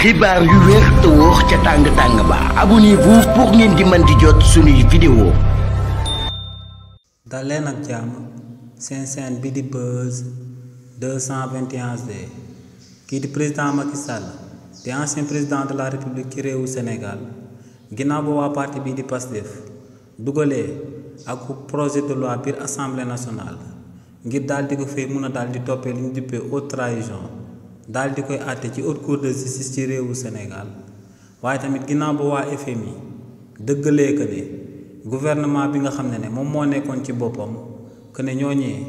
xibaar yu wér te wóor ca tàng ba abonnez-vous pour ngeen di mën di jot suñuy vidéo. dal leen ak jàmm seen chaîne bi di Buzz 221HD kii di président Macky Sall di ancien président de la république ci réewu Sénégal ginnaaw ba waa parti bii di Pastef dugalee ak projet de loi biir assemblée nationale ngir daal di ko fay mun a daal di toppee lu ñu dippee haute trahison daal di koy àtte ci haute cour de justice ci réewu Sénégal waaye tamit ginnaaw ba waa FMI dëggalee que ne gouvernement bi nga xam ne moom moo nekkoon ci boppam que ne ñooñee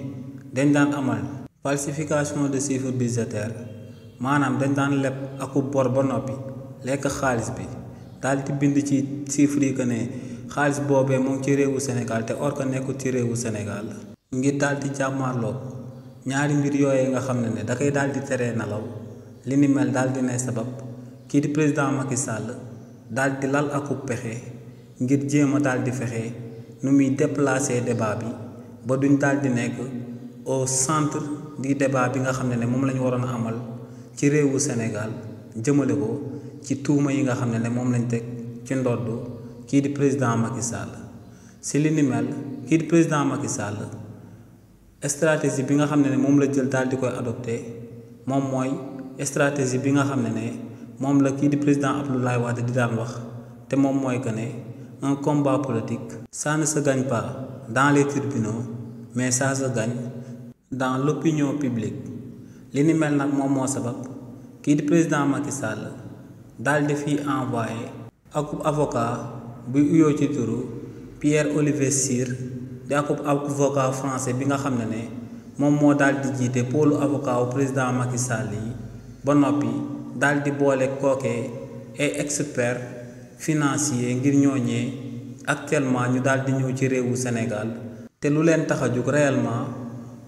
dañ daan amal falsification de chiffre budgétaire maanaam dañ daan leb aku bor ba noppi lekk xaalis bi daal di bind ci chiffre yi que ne xaalis boobee moom ci réewu Sénégal te or que nekkul ci réewu Sénégal ngir daal di jàmmaarloog ñaari mbir yooyee nga xam ne da koy daal di teree nelaw li ni mel daal di ne sabab kii di président Macky Sall daal di lal akub pexe ngir jéem a daal di fexe nu muy déplacer débat bi ba duñ daal di nekk au centre du débat bi nga xam ne moom la ñu waroon a amal ci réewu Sénégal jëmale ko ci tuuma yi nga xam ne moom lañ teg ci ndodd kii di président Macky Sall si li ni mel kii di président Macky Sall stratégie bi nga xam ne moom la jël daal di koy adopté moom mooy stratégie bi nga xam ne moom la kii di président Abdoulaye Wade di daan wax te moom mooy que ne un combat politique ça ne se gagne pas dans les tribunaux mais ça se gagne dans l'opinion publique li ni mel nag moom moo sabab kii di président Macky Sall daal di fi envoyé ak avocat buy uyoo ci turu Pierre-Olivier Cyr di akub avocat français bi nga xam ne moom moo daal di jiite pôlu avocat wu président Macky Sall yi ba noppi daal di boole kookee ay expert financier ngir ñooñee actuellement ñu daal di ñëw ci réewu Sénégal te lu leen tax a jóg réellement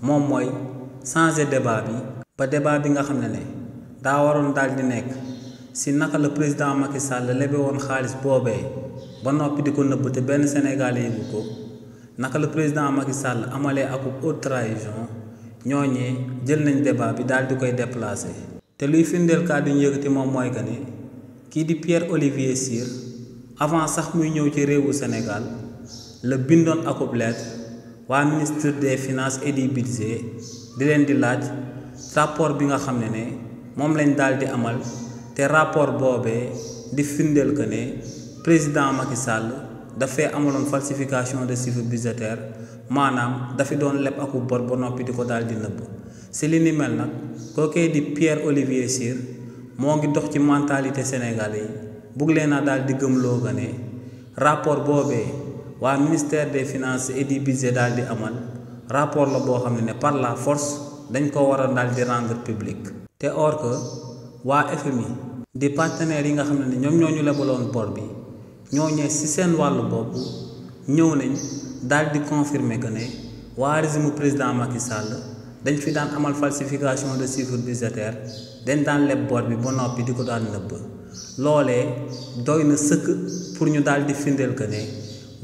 moom mooy changer débat bi ba débat bi nga xam ne daa waroon daal di nekk si naka la président Macky Sall lebe woon xaalis boobee ba noppi di ko nëbb te benn Sénégalais yëgu ko naka la président Macky Sall amalee akub haute trahison ñooñee jël nañ débat bi daal di koy déplacé te luy firndeel kàddu ñu yëkkati moom mooy que ne kii di Pierre-Olivier Cyr avant sax muy ñëw ci réewu Sénégal la bindoon akub lettre waa ministre des finances et du budget di leen di laaj rapport bi nga xam ne moom lañ daal di amal te rapport boobee di firndeel que ne président Macky Sall dafay amaloon falsification de chiffre budgétaire maanaam dafi doon leb aku bor ba noppi di ko daal di nëbb si li ni mel nag kookee di Pierre-Olivier Cyr moo ngi dox ci mentalité sénégalais yi bugg leen a daal di gëmloo ga ne rapport boobee waa ministère des finances et du budget daal di amal rapport la boo xam ne par la force dañ ko war a daal di rendre public te or que waa FMI di partenaires yi nga xam ne ñoom ñoo ñu lebaloon bor bi ñooñee ci seen wàllu bopp ñëw nañ daal di confirmer que ne waa régime président Macky Sall dañ fi daan amal falsification de chiffre budgétaire dañ daan leb bor bi ba noppi di ko daan nëbb loolee doy na sëkk pour ñu daal di firndeel que ne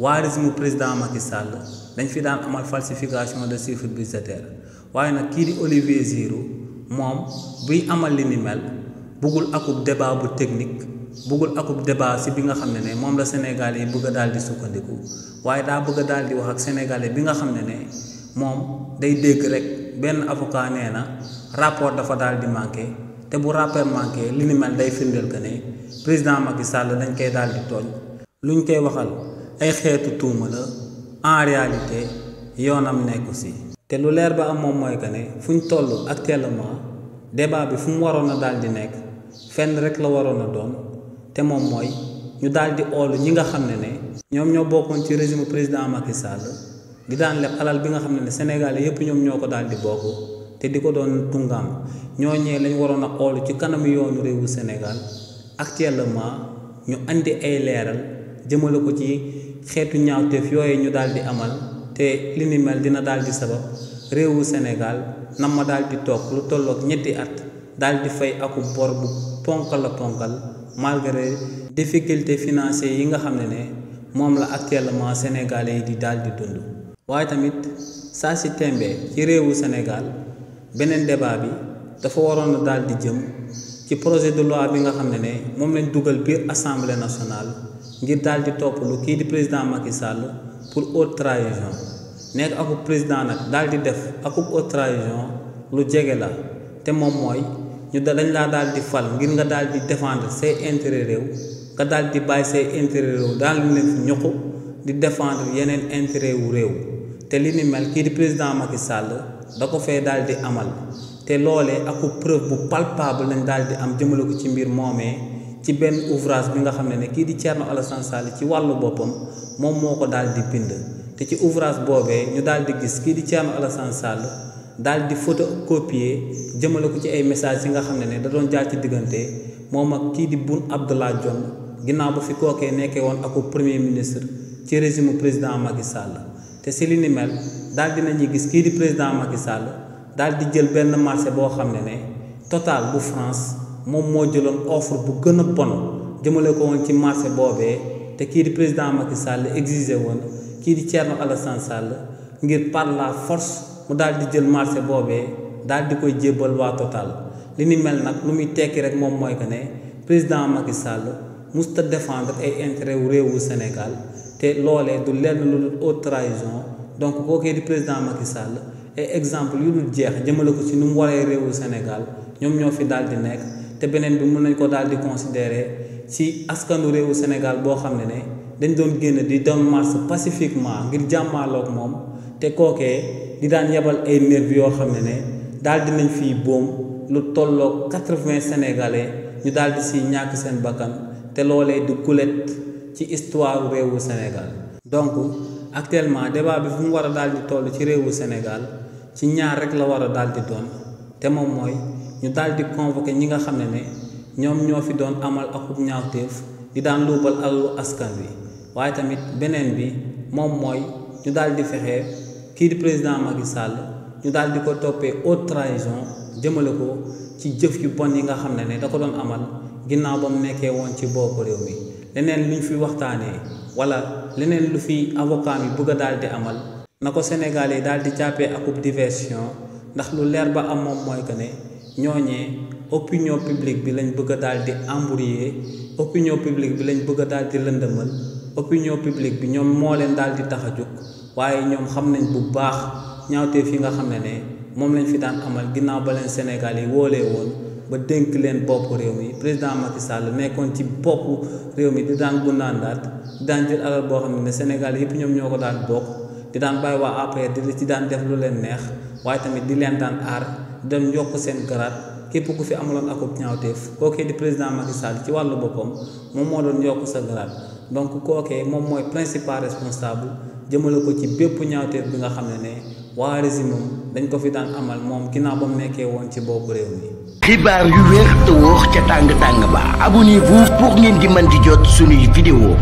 waa régime président Macky Sall dañ fi daan amal falsification de chiffre budgétaire waaye nag kii di Olivier Cyr moom buy amal li ni mel bëggul akub débat bu technique bëggul akub débat si bi nga xam ne moom la Sénégalais yi bëgg a daal di sukkandiku waaye daa bëgg a daal di wax ak Sénégalais bi nga xam ne moom day dégg rek benn avocat nee na rapport dafa daal di manqué te bu rapport manqué li ni mel day firndeel que ne président Macky Sall dañ koy daal di tooñ luñ koy waxal ay xeetu tuuma la en réalité yoonam nekku si te lu leer ba am moom mooy que ne fuñ toll actuellement débat bi fu mu waroon a daal di nekk fenn rek la waroon a doon te moom mooy ñu daal di oolu ñi nga xam ne ñoom ñoo bokkoon ci régime président Macky Sall di daan leb alal bi nga xam ne Sénégalais yépp ñoom ñoo ko daal di bokk te di ko doon tungaam ñooñee lañ waroon a oolu ci kanam yoonu réewu Sénégal actuellement ñu andi ay leeral jëmale ko ci xeetu ñaawteef yooyu ñu daal di amal te li ni mel dina daal di sabab réewu Sénégal nam ma daal di toog lu tolloog ñetti at daal di fay aku bor bu ponkal malgré difficulté financière yi nga xam ne moom la actuellement Sénégalais yi di daal di dund waaye tamit saa si tembe ci réewu Sénégal beneen débat bi dafa waroon a daal di jëm ci projet de loi bi nga xam ne moom lañ dugal biir assemblée nationale ngir daal di topp lu kii di président Macky Sall pour haute trahison nekk akub président nag daal di def akub haute trahison lu jege la te moom mooy ñu dañ laa daal di fal ngir nga daal di défendre say intérêt réew nga daal di bàyyi say intérêt réew daal di leen fi ñuqu di défendre yeneen intérêt wu réew te li ni mel kii di président Macky Sall da ko fee daal di amal te loolee akub preuve bu palpable lañ daal di am jëmale ko ci mbir moomee ci benn ouvrage bi nga xam ne kii di Thierno Alassane Sall ci wàllu boppam moom moo ko daal di bind te ci ouvrage boobee ñu daal di gis kii di Thierno Alassane Sall daal di photocopier jëmale ko ci ay messages yi nga xam ne da doon jaar ci diggante moom ak kii di Boun Abdallah Dionne ginnaaw ba fi kookee nekkee woon akub premier ministre ci régime président Macky Sall te si li ni mel daal dinañuy gis kii di président Macky Sall daal di jël benn marché boo xam ne Total bu France moom moo jëloon offre bu gën a bon jëmale ko woon ci marché boobee te kii di président Macky Sall exigé woon kii di Thierno Alassane Sall ngir par la force mu daal di jël marché boobee daal di koy jébbal waa Total li ni mel nag lu muy tekki rek moom mooy que ne président Macky Sall musta défendre ay intérêt wu réewu Sénégal te loolee du lenn lu dul haute trahison donc kookee di président Macky Sall ay exemple yu dul jeex jëmale ko ci nu mu waree réewu Sénégal ñoom ñoo fi daal di nekk te beneen bi mun nañ ko daal di considérer ci askanu réewu Sénégal boo xam ne dañ doon génn di doon marche pacifiquement ngir jàmmaaloog moom te kookee di daan yebal ay nervi yoo xam ne daal dinañ fii boom lu tolloog 80 sénégalais ñu daal di si ñàkk seen bakkan te loolee du gulet ci histoire réewu Sénégal. donc actuellement débat bi fu mu war a daal di toll ci réewu Sénégal ci ñaar rek la war a daal di doon te moom mooy ñu daal di convoqué ñi nga xam ne ñoom ñoo fi doon amal akub ñaawteef di daan luubal alalu askan wi waaye tamit beneen bi moom mooy ñu daal di fexe kii di président Macky Sall ñu daal di ko toppee haute trahison jëmale ko ci jëf yu bon yi nga xam ne da ko doon amal ginnaaw ba mu nekkee woon ci bopp réew mi leneen lu ñu fi waxtaanee wala leneen lu fi avocat mi bëgg a daal di amal na ko Sénégal yi daal di jàppee akub diversion ndax lu leer ba am moom mooy que ne ñooñee opinion publique bi lañ bëgg a daal di embrouiller opinion publique bi lañ bëgg a daal di lëndëmal opinion publique bi ñoom moo leen daal di tax a jóg waaye ñoom xam nañ bu baax ñaawteef yi nga xam ne moom lañ fi daan amal ginnaaw ba leen Sénégal yi woolee woon ba dénk leen bopp réew mi président Macky Sall nekkoon ci bopp réew mi di daan gundaandaat di daan jël alal boo xam ne Sénégal yëpp ñoom ñoo ko daan bokk di daan bàyyi waa APR di ci daan def lu leen neex waaye tamit di leen daan aar di doon yokk seen garaat képp ku fi amaloon akub ñaawteef kookee di président Macky Sall ci wàllu boppam moom moo doon yokk sa garaat donc kookee moom mooy principal responsable jëmale ko ci bépp ñaawteef bi nga xam ne waa régime dañ ko fi daan amal moom ginnaaw ba mu nekkee woon ci bopp réew mi. xibaar yu wér te wóor ca tàng tàng ba abonnez-vous pour ngeen di mën di jot suñuy vidéo